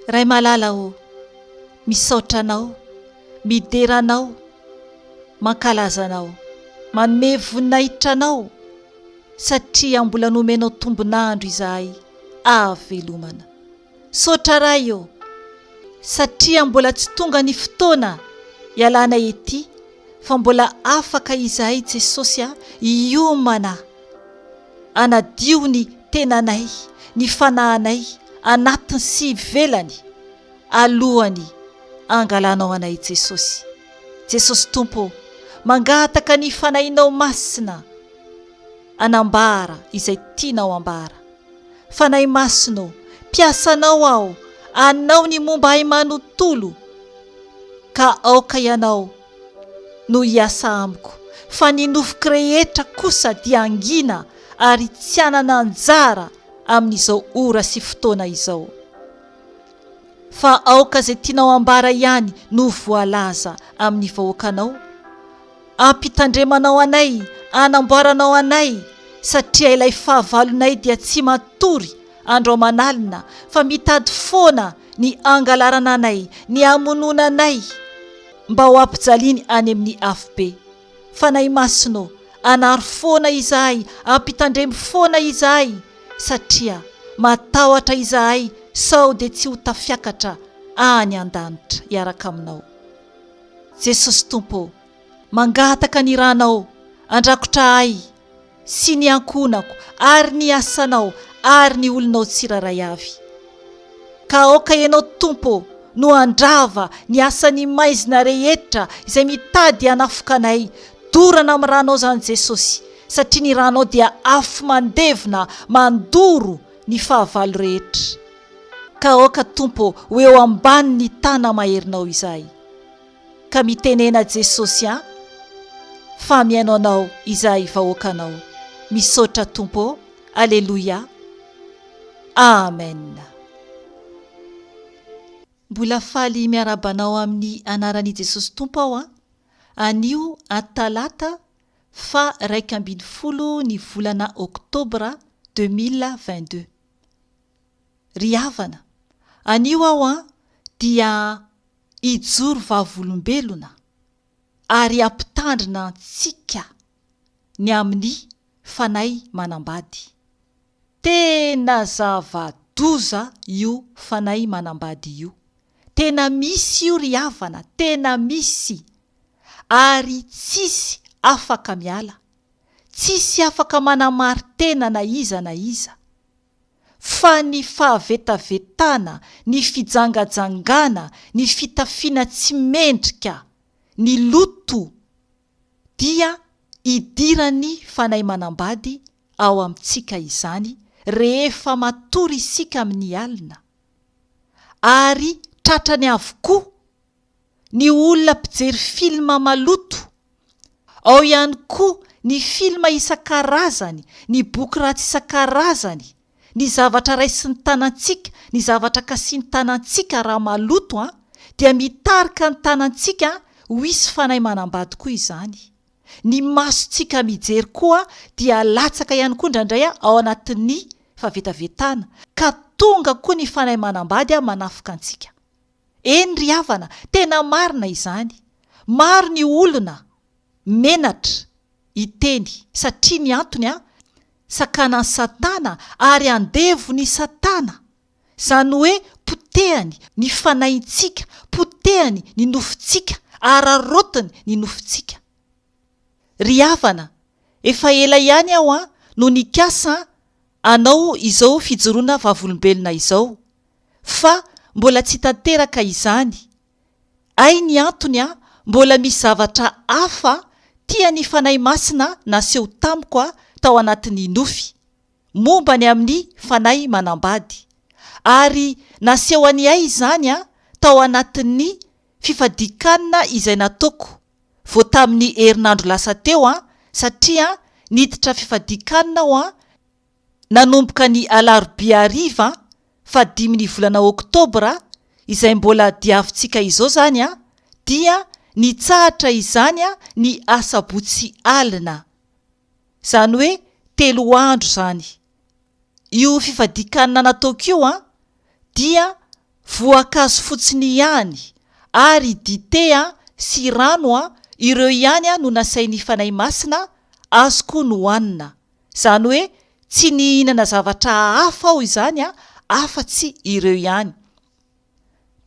Ray malala ô, misaotra Anao, midera Anao, mankalaza Anao, manome voninahitra Anao satria mbola nomenao tombon'andro izahay ahavelomana. Saotra Ray ô, satria mbola tsy tonga ny fotoana hialanay ety fa mbola afaka izahay Jesosy a hiomana hanadio ny tenanay, ny fanahinay anatiny sy ivelany alohany hangalanao anay Jesosy. Jesosy Tompo ô, mangataka ny Fanahinao Masina hanambara izay tianao ambara. Fanahy Masina ô, mpiasanao aho, anao ny momba ahy manontolo, ka aoka Ianao no hiasa amiko, fa ny nofoko rehetra kosa dia hangina ary tsy hanana anjara amin'izao ora sy fotoana izao. Fa aoka izay tianao ambara ihany no voalaza amin'ny vahoakanao, Ampitandremanao anay, anamboaranao anay, satria ilay fahavalonay dia tsy matory andro aman'alina fa mitady foana ny hangalarana anay, ny hamonoana anay, mba ho ampijaliany any amin'ny afobe. Fanahy Masina ô, anaro foana izahay, ampitandremo foana izahay, satria matahotra izahay sao dia tsy ho tafiakatra any an-danitra hiaraka aminao. Jesosy Tompo ô, mangataka ny ranao andrakotra ahy sy ny ankohonako ary ny asanao ary ny olonao tsirairay avy. Ka aoka Ianao Tompo ô no handrava ny asan'ny maizina rehetra izay mitady hanafoka anay, dorana amin'ny ranao izany Jesosy, satria ny ranao dia afo mandevona mandoro ny fahavalo rehetra. Ka aoka Tompo ô ho eo ambanin'ny tana-maherinao izahay. Ka mitenena Jesosy a! Fa mihaino anao izahay vahoakanao. Misaotra Tompo ô! Aleloia! Amen! Mbola faly miarahaba anao amin'ny anaran'i Jesosy Tompo aho a! Anio a talata faha 11 ny volana oktobra 2022. Ry havana, anio aho an dia hijoro vavolombelona ary hampitandrina antsika ny amin'ny fanahy manambady. Tena zava-doza io fanahy manambady io. Tena misy io ry havana, tena misy. Ary tsisy afaka miala. Tsisy afaka manamari-tena na iza na iza. Fa ny fahavetavetana, ny fijangajangana, ny fitafiana tsy mendrika, ny loto dia idiran'ny fanahy manambady ao amintsika izany rehefa matory isika amin'ny alina. Ary tratrany avokoa ny olona mpijery film maloto, ao ihany koa ny film isan-karazany, ny boky ratsy isan-karazany, ny zavatra raisin'ny tanantsika, ny zavatra kasihin'ny tanantsika raha maloto an, dia mitarika ny tanantsika ho hisy fanahy manambady koa izany. Ny masontsika mijery koa dia latsaka ihany koa indraindray ao anatin'ny fahavetavetana, ka tonga koa ny fanahy manambady manafoka antsika. Eny ry havana, tena marina izany. Maro ny olona menatra hiteny satria ny antony an, sakanan'i satana ary andevon'i satana. Izany hoe potehany ny fanahintsika, potehany ny nofontsika, araraotiny ny nofontsika. Ry havana, efa ela ihany aho an no nikasa hanao izao fijoroana vavolombelona izao. Fa mbola tsy tanteraka izany. Hay ny antony a, mbola misy zavatra hafa tian'ny Fanahy Masina naseho tamiko a tao anatin'ny nofy, momba ny amin'ny fanahy manambady. Ary nasehony ahy izany a tao anatin'ny fifadian-kanina izay nataoko vao tamin'ny herinandro lasa teo a, satria niditra fifadian-kanina aho a, Nanomboka ny alarobia hariva fahadimy ny volana oktobra, izay mbola diavintsika izao izany, dia nitsahatra izany ny asabotsy alina. Izany hoe telo andro izany. Io fifadian-kanina nataoko io dia. Voankazo fotsiny ihany ary dite sy rano ireo ihany no nasain'ny Fanahy Masina azoko nohanina. Izany hoe tsy nihinana zavatra hafa aho izany afa-tsy ireo ihany.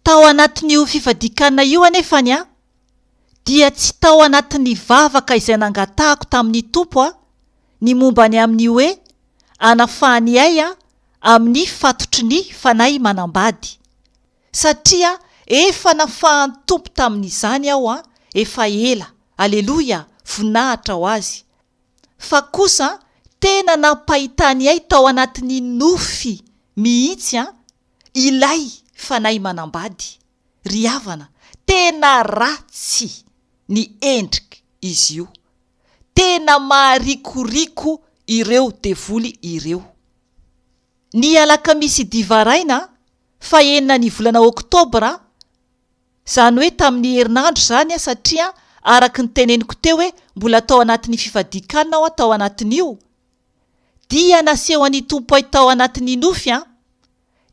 Tao anatin'io fifadian-kanina io anefany dia tsy tao anatin'ny vavaka izay nangatahako tamin'ny Tompo ny momba ny amin'ny hoe anafahany ahy amin'ny fatotry ny fanahy manambady. Satria efa nafahan'ny Tompo tamin'izany aho efa ela. Aleloia! Voninahitra ho Azy. Fa kosa tena nampahitany ahy tao anatin'ny nofy mihitsy ilay fanahy manambady. Ry havana, tena ratsy ny endrik izy io. Tena maharikoriko ireo devoly ireo. Ny alakamisy divaraina fahenina ny volana oktobra, izany hoe tamin'ny herinandro izany satria araka ny teneniko teo hoe mbola tao anatin'ny fifadian-kanina aho tao anatin'io, dia nasehon'ny Tompo ahy tao anatin'ny nofy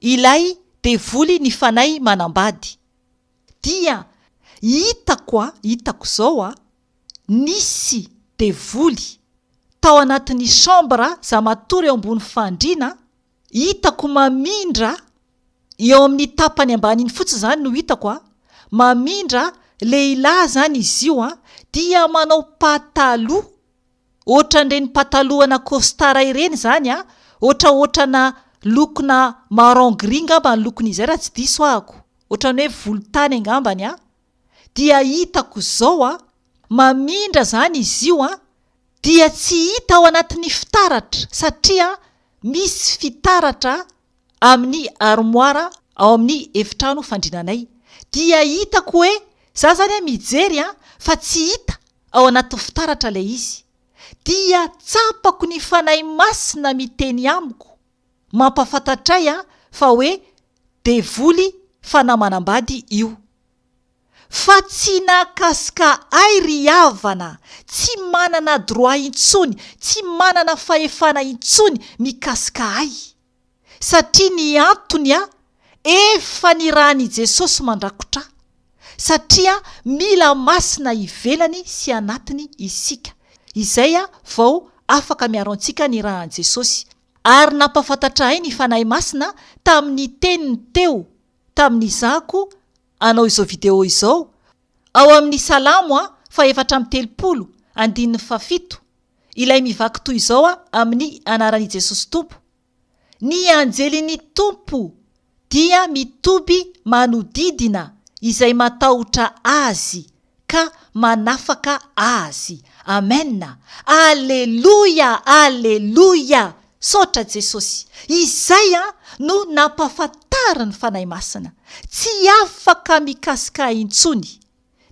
ilay devoly ny fanahy manambady. Dia hitako a, hitako izao a, nisy devoly tao anatin'ny chambre za matory eo ambony fandriana, hitako mamindra eo amin'ny tapany ambany iny fotsiny izany no hitako a, mamindra lehilahy izany izy io a, dia manao pataloha Ohatran'ireny patalohana costard ireny izany an, ohatraohatrana lokona marron gris ngamba ny lokon'izy raha tsy diso ahako, ohatran'ny hoe volontany angambany an, dia hitako izao an, mamindra izany izy io an, dia tsy hita ao anatin'ny fitaratra satria misy fitaratra amin'ny armoire ao amin'ny efitrano fandrinanay dia hitako hoe za zany an mijery an fa tsy hita ao anatin'ny fitaratra ilay izy dia tsapako ny Fanahy Masina miteny amiko mampafantatray an fa hoe devoly fanahy manambady io fa tsy nahakasika ahy ry havana tsy manana droit intsony tsy manana fahefana intsony mikasika ahy satria ny antony a efa nirahan' i Jesosy mandrakotra ahy satria mila masina ivelany sy anatiny isika izay a vao afaka miaro antsika ny rahan' Jesosy ary nampafantatra ahy ny Fanahy Masina tamin' ny teniny teo tamin' izako anao izao video izao ao amin' ny Salamo a faha-34 andininy fahafito ilay mivaky toy izao amin' ny anaran' i Jesosy Tompo Ny anjelin' ny Tompo dia mitoby manodidina izay matahotra Azy ka manafaka azy. Amen! Aleloia! Aleloia! Saotra Jesosy! Izay no nampahafantarin'ny Fanahy Masina. Tsy afaka mikasika ahy intsony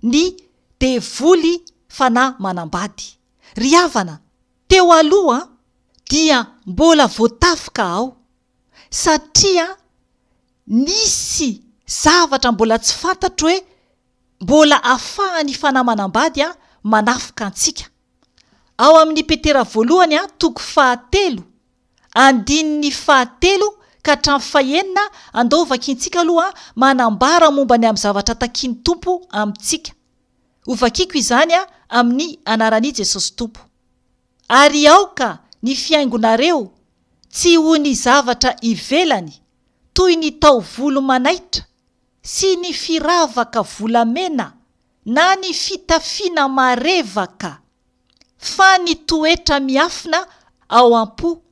ny devoly fanahy manambady. Ry havana, teo aloha dia mbola voatafika aho satria nisy zavatra mbola tsy fantatro hoe mbola afahan'ny fanahy manambady manafika antsika. Ao amin'ny Petera voalohany toko fahatelo, andininy fahatelo ka hatramin'ny fahenina, andao hovakintsika aloha manambara momba ny amin'ny zavatra takian'ny Tompo amintsika. Hovakiko izany amin'ny anaran'i Jesosy Tompo. Ary aoka ny fihaingonareo tsy ho ny zavatra ivelany toy ny taovolo manaitra sy ny firavaka volamena na ny fitafiana marevaka, fa ny toetra miafina ao am-po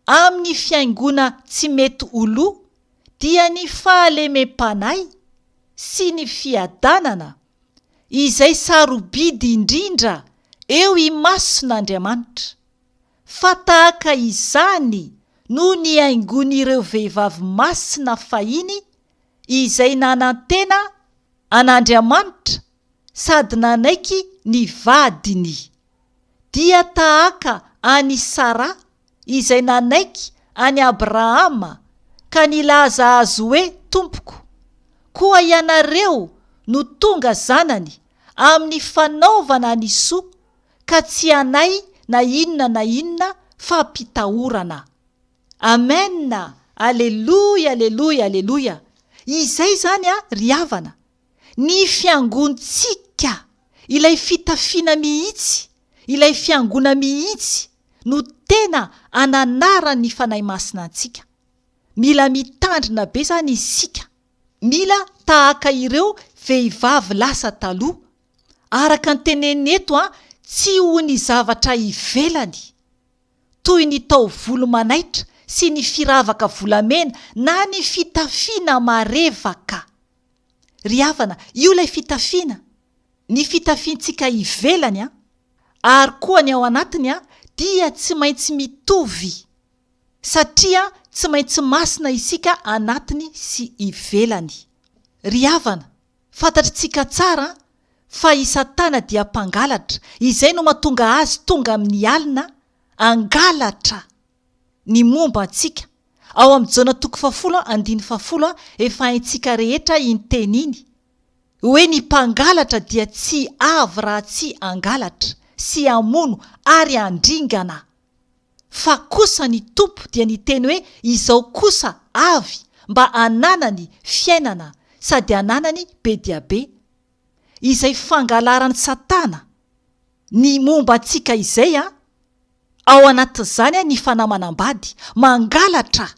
amin'ny fihaingoana tsy mety ho lo dia ny fahalemem-panahy sy ny fiadanana, izay sarobidy indrindra eo imason'Andriamanitra. Fa tahaka izany no nihaingoan'ireo vehivavy masina fahiny izay nanantena an'Andriamanitra sady nanaiky ny vadiny, dia tahaka an'i Sara izay nanaiky an'i Abrahama ka nilaza azy hoe tompoko. Koa ianareo no tonga zanany amin'ny fanaovana ny soa ka tsy anay na inona na inona fampitahorana. Amen! Aleloia, aleloia, aleloia! Izay izany a, ry havana, ny fiangontsika, ilay fitafiana mihitsy, ilay fiangona mihitsy no tena ananaran'ny Fanahy Masina antsika. Mila mitandrina be izany isika. Mila tahaka ireo vehivavy lasa taloha. Araka ny teneniny eto a, tsy ho ny zavatra ivelany. toy ny taovolo manaitra sy ny firavaka volamena na ny fitafiana marevaka. Ry havana, io ilay fitafiana, ny fitafiantsika ivelany an, ary koa ny ao anatiny an, dia tsy maintsy mitovy, satria tsy maintsy masina isika anatiny sy ivelany. Ry havana, Fantatritsika tsara fa i Satana dia mpangalatra, izay no mahatonga azy tonga amin'ny alina hangalatra ny momba antsika. Ao amin'ny Jaona toko fahafolo andininy fahafolo efa haintsika rehetra iny teny iny, hoe ny mpangalatra dia tsy avy raha tsy hangalatra sy hamono ary handringana. Fa kosa ny Tompo dia niteny hoe izao kosa avy mba hananany fiainana sady hananany be dia be. Izay fangalaran'i Satana ny momba antsika izay an, ao anatin'izany ny fanahy manambady, mangalatra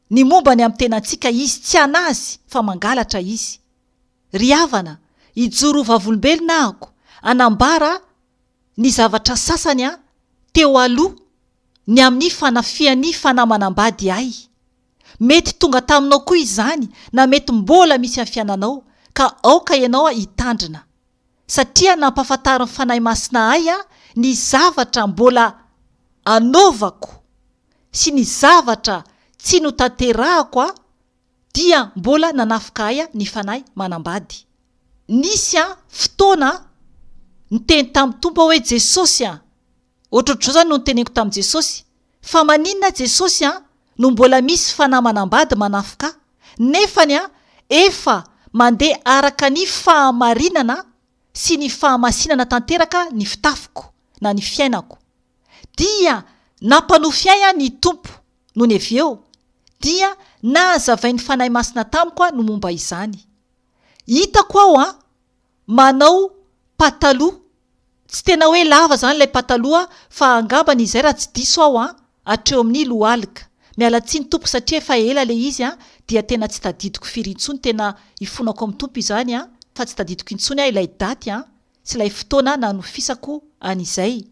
ny momba ny amin'ny tenantsika izy, tsy an'azy fa mangalatra izy. Ry havana, hijoro ho vavolombelona ahako, hanambara ny zavatra sasany aho teo aloha ny amin'ny fanafihan'ny fanahy manambady ahy. Mety tonga taminao koa izany na mety mbola misy amin'ny fiainanao ka aoka ianao hitandrina. Satria nampahafantarin'ny Fanahy Masina ahy ny zavatra mbola anaovako sy ny zavatra tsy notanterahako aho dia mbola nanafika ahy ny fanahy manambady. Nisy an fotoana niteny tamin'ny Tompo aho hoe Jesosy an! Ohatrohatr'izao zany no niteneniko tamin'i Jesosy, fa maninona Jesosy an no mbola misy fanahy manambady manafika ahy, nefany an efa mandeha araka ny fahamarinana sy ny fahamasinana tanteraka ny fitafiko na ny fiainako. Dia nampanofy ahy an ny Tompo nony avy eo dia nahazavain'ny Fanahy Masina tamiko no momba izany. Hitako aho an, manao pataloha, tsy tena hoe lava izany ilay pataloha fa angambany izay raha tsy diso aho an, hatreo amin'ny lohalika. Miala tsiny tompoko satria efa ela ilay izy an, dia tena tsy tadidiko firy intsony, tena ifonako amin'ny Tompo izany an, fa tsy tadidiko intsony aho ilay daty an, sy ilay fotoana nanofisako an'izay.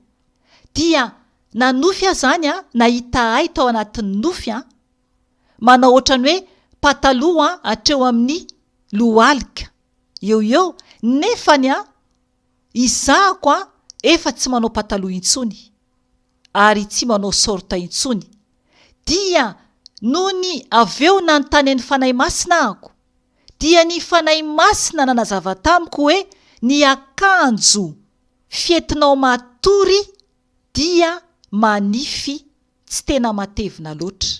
Dia nanofy aho zany an, nahita ahy tao anatin'ny nofy an, manao ohatran'ny hoe pataloha an hatreo amin'ny lohalika eo eo, nefany an izahako an efa tsy manao pataloha intsony ary tsy manao sorta intsony, dia nony avy eo nanontany an'ny Fanahy Masina ahako, dia ny Fanahy Masina nanazava tamiko hoe ny akanjo Fietinao matory dia manify tsy tena matevina loatra.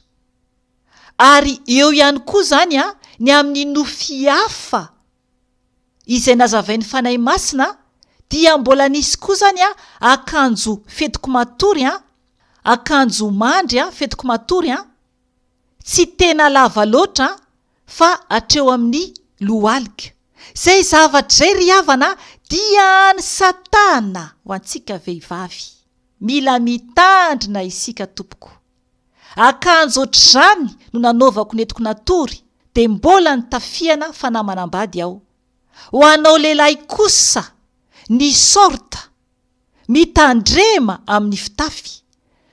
Ary eo ihany koa izany ny amin'ny nofy hafa izay nazavain'ny Fanahy Masina dia mbola nisy koa izany akanjo fetiko matory an, akanjo mandry fetiko matory an, Tsy tena lava loatra fa hatreo amin'ny lohalika. Izay zavatra izay ry havana dia an'i satana ho antsika vehivavy. Mila mitandrina isika tompoko. Akanjo ohatr'izany no nanaovako nentiko natory dia mbola nitafiana fanahy manambady aho. Ho anao lehilahy kosa ny sorta mitandrema amin'ny fitafy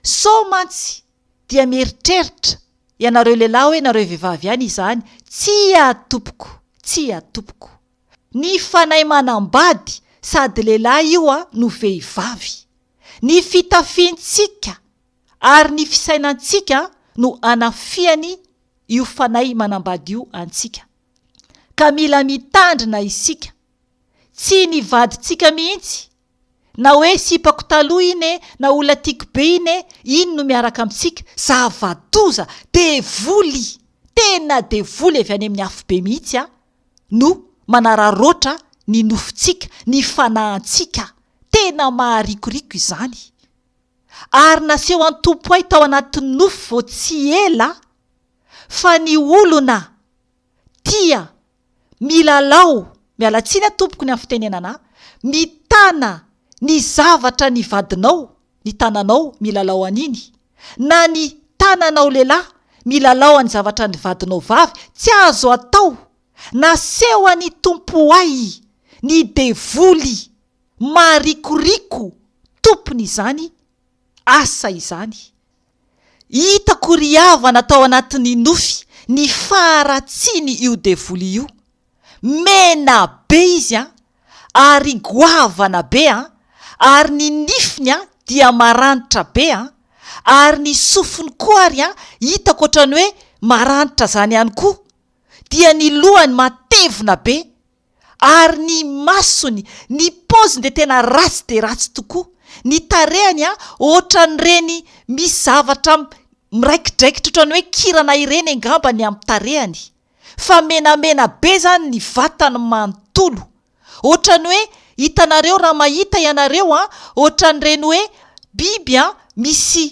sao mantsy dia mieritreritra ianareo lehilahy hoe nareo vehivavy ihany izany, tsia tompoko, tsia tompoko. Ny fanahy manambady sady lehilahy io a no vehivavy. Ny fitafiantsika ary ny fisainantsika no anafihany io fanahy manambady io antsika. Ka mila mitandrina isika. Tsy ny vadintsika mihitsy Na hoe sipako taloha iny e, na olona tiako be iny e, iny no miaraka amintsika, zava-doza, devoly, tena devoly avy any amin'ny afobe mihitsy a, no manararaotra ny nofontsika, ny fanahintsika, tena maharikoriko izany. Ary naseho an'i Tompo ahy tao anatin'ny nofy vao tsy ela fa ny olona. tia milalao, miala tsiny aho tompoko ny amin'ny fitenenana ahy, mitana ny zavatra ny vadinao, ny tananao milalao an'iny, na ny tananao lehilahy milalao any zavatra ny vadinao vavy, tsy azo atao, nasehon'ny Tompo ahy ny devoly maharikoriko tompony izany asa izany. Hitako ry havana tao anatin'ny nofy ny faharatsiany io devoly io. Mena be izy an, ary goavana be an, ary ny nifiny an dia maranitra be an, ary ny sofiny koa ary an hitako ohatran'ny hoe maranitra zany ihany koa, dia ny lohany matevina be, Ary ny masony, ny paoziny dia tena ratsy dia ratsy tokoa. Ny tarehiny an, ohatran'ireny misy zavatra miraikidraikitra ohatran'ny hoe kirana ireny angamba ny amin'ny tarehiny. Fa menamena be izany ny vatany manontolo. Ohatran'ny hoe, hitanareo raha mahita ianareo an, ohatran'ireny hoe biby an, misy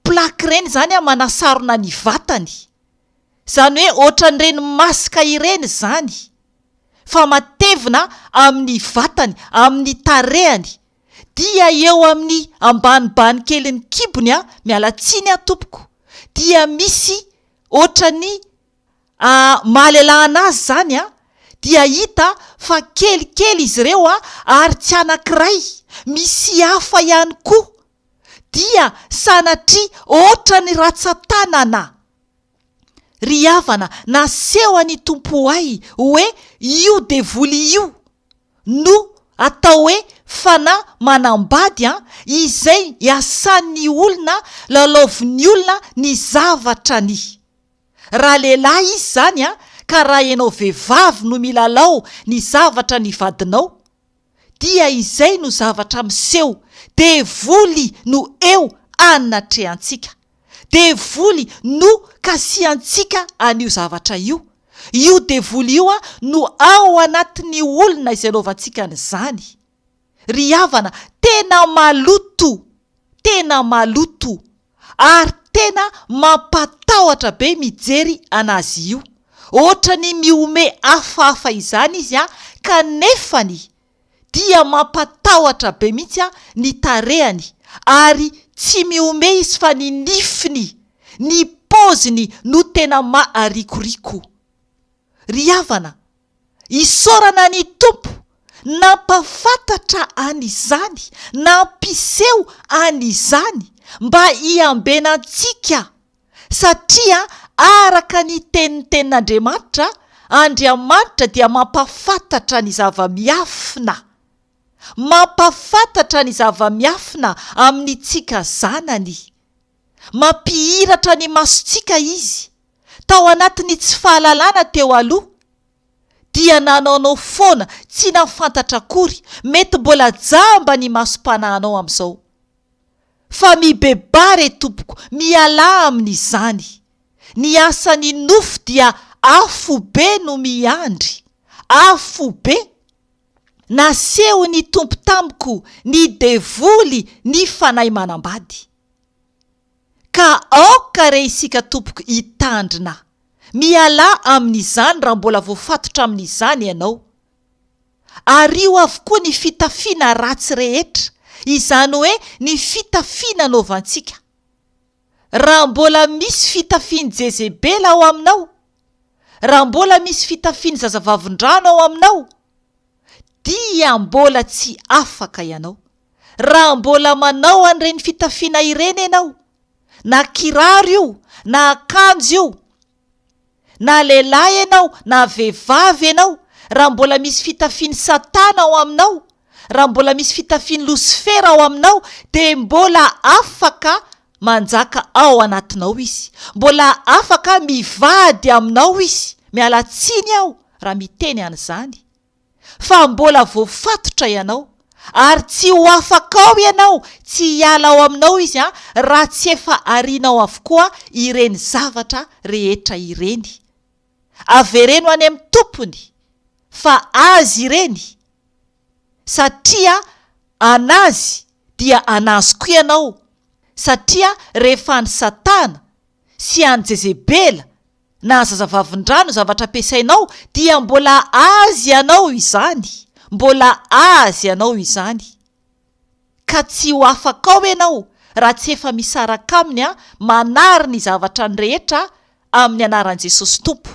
plaque ireny izany an manasarona ny vatany. Izany hoe ohatran'ireny masque ireny izany fa matevina amin'ny vatany, amin'ny tarehany, dia eo amin'ny ambanibany kelin'ny kibony an, miala tsiny aho tompoko, dia misy ohatran'ny mahalelahy anazy izany an, dia hita fa kelikely izy ireo an, ary tsy anankiray, misy hafa ihany koa, dia sanatria ohatran'ny ratsan-tanana. Ry havana, naseho an'i Tompo ahy hoe io devoly io no atao hoe fanahy manambady an, izay iasan'ny olona, lalaovin'ny olona ny zavatrany. Raha lehilahy izy izany an, ka raha ianao vehivavy no milalao ny zavatra ny vadinao, dia izay no zavatra miseho, devoly no eo anatrehantsika, devoly no kasihantsika an'io zavatra io, io devoly io no ao anatin'ny olona izay anaovantsika an'izany. Ry havana, tena maloto, tena maloto ary tena mampatahotra be mijery anazy io. Otrany mihomehy hafahafa izany izy an, kanefany dia mampatahotra be mihitsy an ny tarehany ary tsy mihomehy izy fa ny nifiny, ny paoziny no tena maharikoriko. Ry havana, Isaorana ny Tompo nampafantatra an'izany, nampiseho an'izany mba hiambenantsika satria araka ny tenin'ny tenin'Andriamanitra, Andriamanitra dia mampafantatra ny zava-miafina, mampafantatra ny zava-miafina amintsika zanany. Mampihiratra ny masontsika Izy. Tao anatin'ny tsy fahalalana teo aloha, dia nanaonao foana tsy nahafantatra akory, mety mbola jamba ny masom-panahinao amin'izao. Fa mibebaha re tompoko, mialà amin'izany. Ny asan'ny nofo dia afobe no miandry, afobe. Nasehon'ny Tompo tamiko ny devoly ny fanahy manambady. Ka aoka re isika tompoko hitandrina. Mialà amin'izany raha mbola voafatotra amin'izany ianao. Ario avokoa ny fitafiana ratsy rehetra, izany hoe ny fitafiana anaovantsika. Raha mbola misy fitafian'i Jezebela ao aminao, raha mbola misy fitafian'ny zazavavindrano ao aminao, dia mbola tsy afaka ianao. Raha mbola manao an'ireny fitafiana ireny ianao, na kiraro io, na akanjo io, na lehilahy ianao, na vehivavy ianao, raha mbola misy fitafian'i Satana ao aminao, raha mbola misy fitafian'i Losifera ao aminao, dia mbola afaka manjaka ao anatinao izy. Mbola afaka mivady aminao izy. Miala tsiny aho raha miteny an'izany. Fa mbola voafatotra ianao, ary tsy ho afaka ao ianao, tsy hiala ao aminao izy an, raha tsy efa arianao avokoa ireny zavatra rehetra ireny. Avereno any amin'ny tompony fa azy ireny, satria an'azy dia an'azy koa ianao, satria rehefa an'i Satana sy an'i Jezebela. Na zazavavindrano zavatra ampiasainao dia mbola azy ianao izany, mbola azy ianao izany. Ka tsy ho afaka ao ianao raha tsy efa misaraka aminy manary ny zavatra ny rehetra amin'ny anaran'i Jesosy Tompo.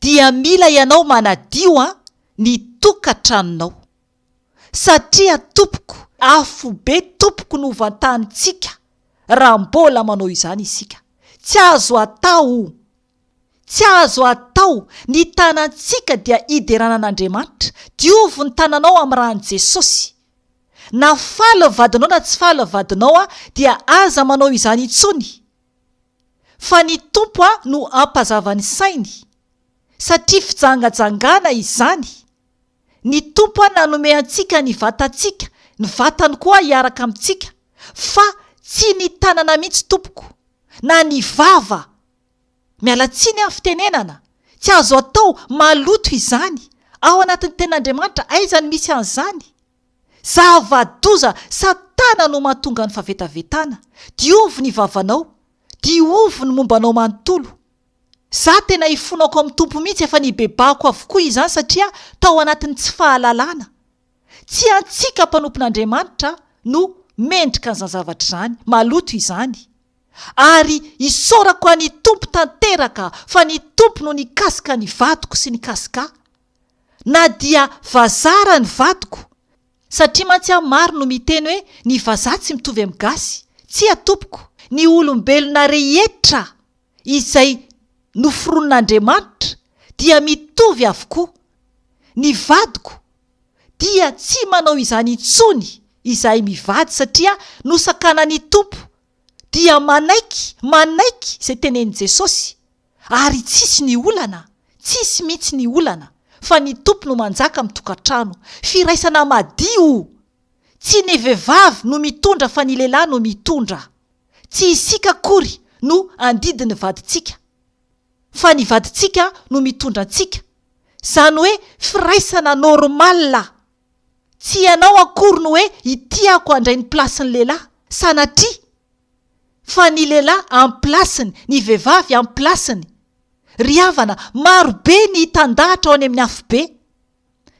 Dia mila ianao manadio ny tokantranonao. Satria tompoko, afobe tompoko no vantanintsika raha mbola manao izany isika. Tsy azo atao! Tsy azo atao! Ny tanantsika dia hiderana an'Andriamanitra. Diovy ny tananao amin'ny ràn'i Jesosy. Na faly ny vadinao na tsy faly ny vadinao dia aza manao izany intsony. Fa ny Tompo no hampazava ny sainy. Satria fijangajangana izany. Ny Tompo nanome antsika ny vatantsika, ny vatany koa hiaraka amintsika, fa tsy ny tanana mihitsy tompoko, na ny vava, miala tsiny amin'ny fitenenana, tsy azo atao maloto izany, ao anatin'ny tenin'Andriamanitra aiza no misy an'izany? Zava-doza, satana no mahatonga ny fahavetavetana, diovy ny vavanao, diovy ny momba anao manontolo. Za tena ifonako amin'ny Tompo mihitsy efa nibebahako avokoa izany satria tao anatin'ny tsy fahalalana. Tsy antsika mpanompon'Andriamanitra no mendrika an'izany zavatra izany, maloto izany. Ary isaorako an'i Tompo tanteraka fa ny Tompo no nikasika ny vadiko sy nikasika ahy. Na dia vazaha ara ny vadiko, satria mantsy aho maro no miteny hoe ny vazaha tsy mitovy amin'ny gasy. Tsia tompoko, ny olombelona rehetra izay noforonin'Andriamanitra dia mitovy avokoa. Ny vadiko dia tsy manao izany intsony izahay mivady satria nosakanan'ny Tompo dia manaiky manaiky izay tenenin'i Jesosy ary tsisy ny olana, tsisy mihitsy ny olana fa ny Tompo no manjaka amin'ny tokantrano. Firaisana madio! Tsy ny vehivavy no mitondra fa ny lehilahy no mitondra. Tsy isika akory no handidy ny vadintsika, fa ny vadintsika no mitondra antsika. Izany hoe firaisana normal. Tsy ianao akory no hoe ity ako handray ny place-n'ny lehilahy, sanatria! Fa ny lehilahy amin'ny place-ny, ny vehivavy amin'ny place-ny. Ry havana, maro be ny hitandahatra ao any amin'ny afobe,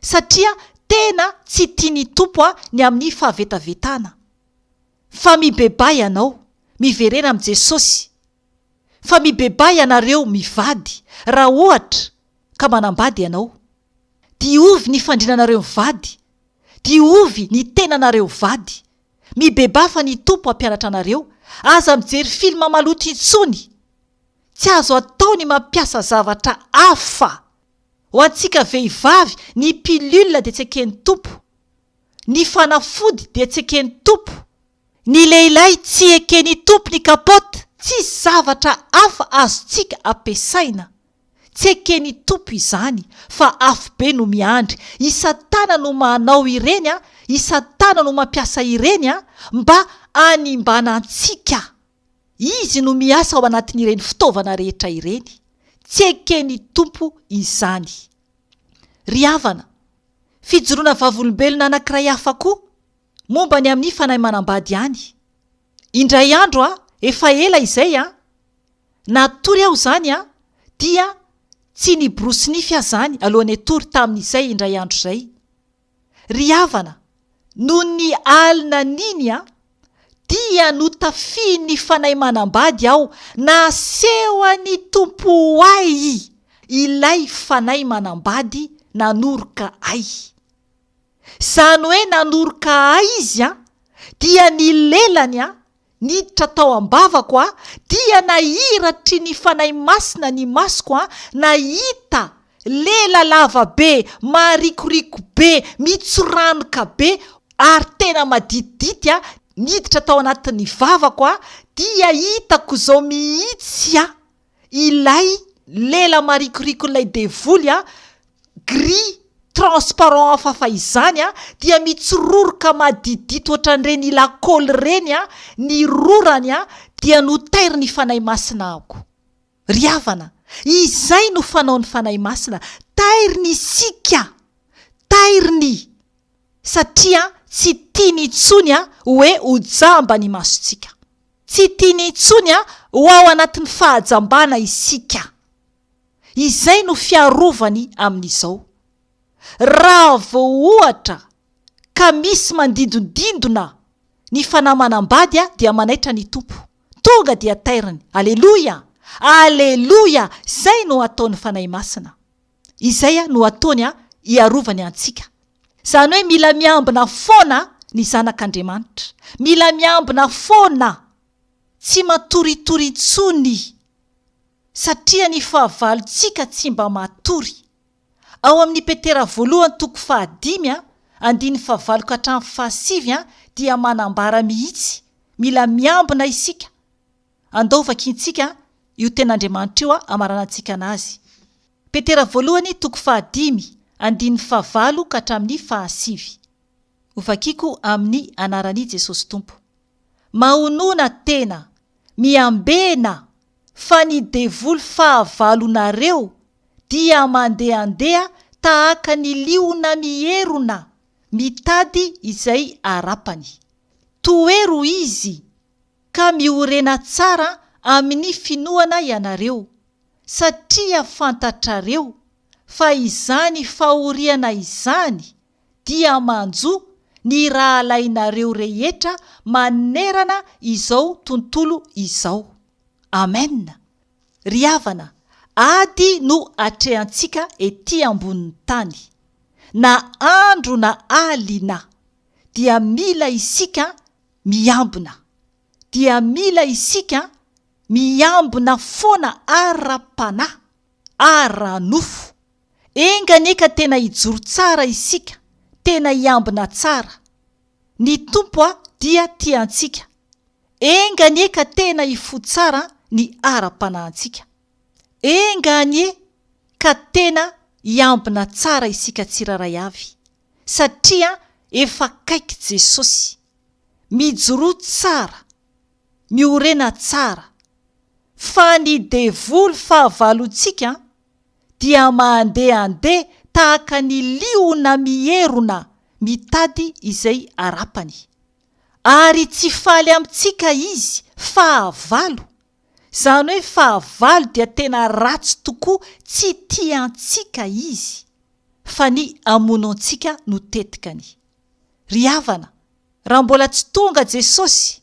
satria tena tsy tian'ny Tompo ny amin'ny fahavetavetana. Fa mibebaha ianao, miverena amin'i Jesosy. Fa mibebaha ianareo mivady, raha ohatra ka manambady ianao. Diovy ny fandrinanareo mivady. Diovy ny tenanareo vady. Mibebaha fa ny Tompo hampianatra anareo. Aza mijery film maloto intsony. Tsy azo atao ny mampiasa zavatra hafa. Ho antsika vehivavy, ny pilule dia tsy eken'ny Tompo. Ny fanafody dia tsy eken'ny Tompo. Ny lehilahy tsy eken'ny Tompo ny kapote. Tsisy zavatra hafa azontsika ampiasaina. Tsy eken'ny Tompo izany fa afobe no miandry. I Satana no manao ireny an, i Satana no mampiasa ireny an, mba hanimbana antsika. Izy no miasa ao anatin'ireny fitaovana rehetra ireny. Tsy eken'ny Tompo izany. Ry havana, Fijoroana vavolombelona anankiray hafa koa, momba ny amin'ny fanahy manambady ihany. Indray andro aho, efa ela izay an, natory aho izany an, dia tsy niborosy nify aho izany alohan'ny hatory tamin'izay indray andro izay. Ry havana, noho ny alina an'iny an, dia notafihin'ny fanahy manambady aho, nasehon'ny Tompo ho ahy ilay fanahy manambady nanoroka ahy. Izany hoe nanoroka ahy izy an, dia ny lelany an, niditra tao am-bavako an, dia nahiratry ny Fanahy Masina ny masoko an, nahita lela lava be, marikoriko be, mitsoranoka be, ary tena maditidity an, niditra tao anatin'ny vavako an, dia hitako izao mihitsy an, ilay lela marikoriko-n'ilay devoly an, gris transparent hafahafa izany an, dia mitsororoka madidity ohatran'ireny lakôly ireny an, ny rorany an, dia notairin'ny Fanahy Masina aho. Ry havana, izay no fanaon'ny Fanahy Masina, tairiny isika, tairiny, satria tsy tiany intsony hoe ho jamba ny masontsika. Tsy tiany intsony ho ao anatin'ny fahajambana isika. Izay no fiarovany amin'izao. Raha vao ohatra ka misy mandindondindona ny fanahy manambady dia manaitra ny Tompo. Tonga dia tairiny. Aleloia! Aleloia! Izay no ataon'ny Fanahy Masina. Izay no ataony hiarovany antsika. Izany hoe mila miambina foana ny zanak'Andriamanitra. Mila miambina foana. Tsy matoritory intsony satria ny fahavalontsika tsy mba matory. Ao amin'ny Petera voalohany toko fahadimy andininy fahavalo ka hatramin'ny fahasivy dia manambara mihitsy, mila miambina isika. Andao vakintsika io tenin'Andriamanitra io hamaranantsika anazy. Petera voalohany toko fahadimy andininy fahavalo ka hatramin'ny fahasivy. Hovakiko amin'ny anaran'i Jesosy Tompo. Mahonona tena, miambena fa ny devoly fahavalonareo dia mandehandeha tahaka ny liona mierona mitady izay harapany. Tohero izy ka miorena tsara amin'ny finoana ianareo, satria fantatrareo fa izany fahoriana izany dia manjo ny rahalahinareo rehetra manerana izao tontolo izao. Amen! Ry havana, ady no atrehantsika ety ambonin'ny tany. Na andro na alina, dia mila isika miambina. Dia mila isika miambina foana ara-panahy, ara-nofo. Enga anie ka tena hijoro tsara isika, tena hiambina tsara. Ny Tompo dia tia antsika. Enga anie ka tena hifoha tsara ny ara-panahintsika. Enga anie ka tena hiambina tsara isika tsirairay avy, satria efa akaiky Jesosy. Mijoroa tsara, miorena tsara, fa ny devoly fahavalontsika dia mandehandeha tahaka ny liona mierona mitady izay harapany. Ary tsy faly amintsika izy, fahavalo. Izany hoe fahavalo dia tena ratsy tokoa, tsy tia antsika izy, fa ny hamono antsika no tetikany. Ry havana, raha mbola tsy tonga Jesosy,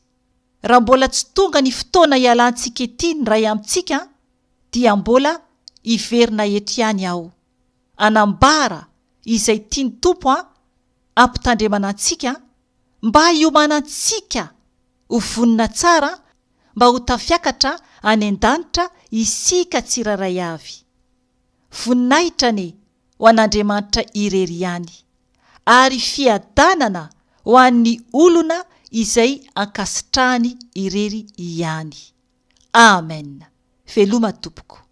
raha mbola tsy tonga ny fotoana hialantsika ety ny Ray amintsika, dia mbola hiverina eto ihany aho hanambara izay tian'ny Tompo hampitandremana antsika mba hiomanantsika ho vonona tsara mba ho tafiakatra any an-danitra isika tsirairay avy. Voninahitra anie ho an'Andriamanitra irery ihany ary fiadanana ho an'ny olona izay ankasitrahany irery ihany. Amen! Veloma tompoko.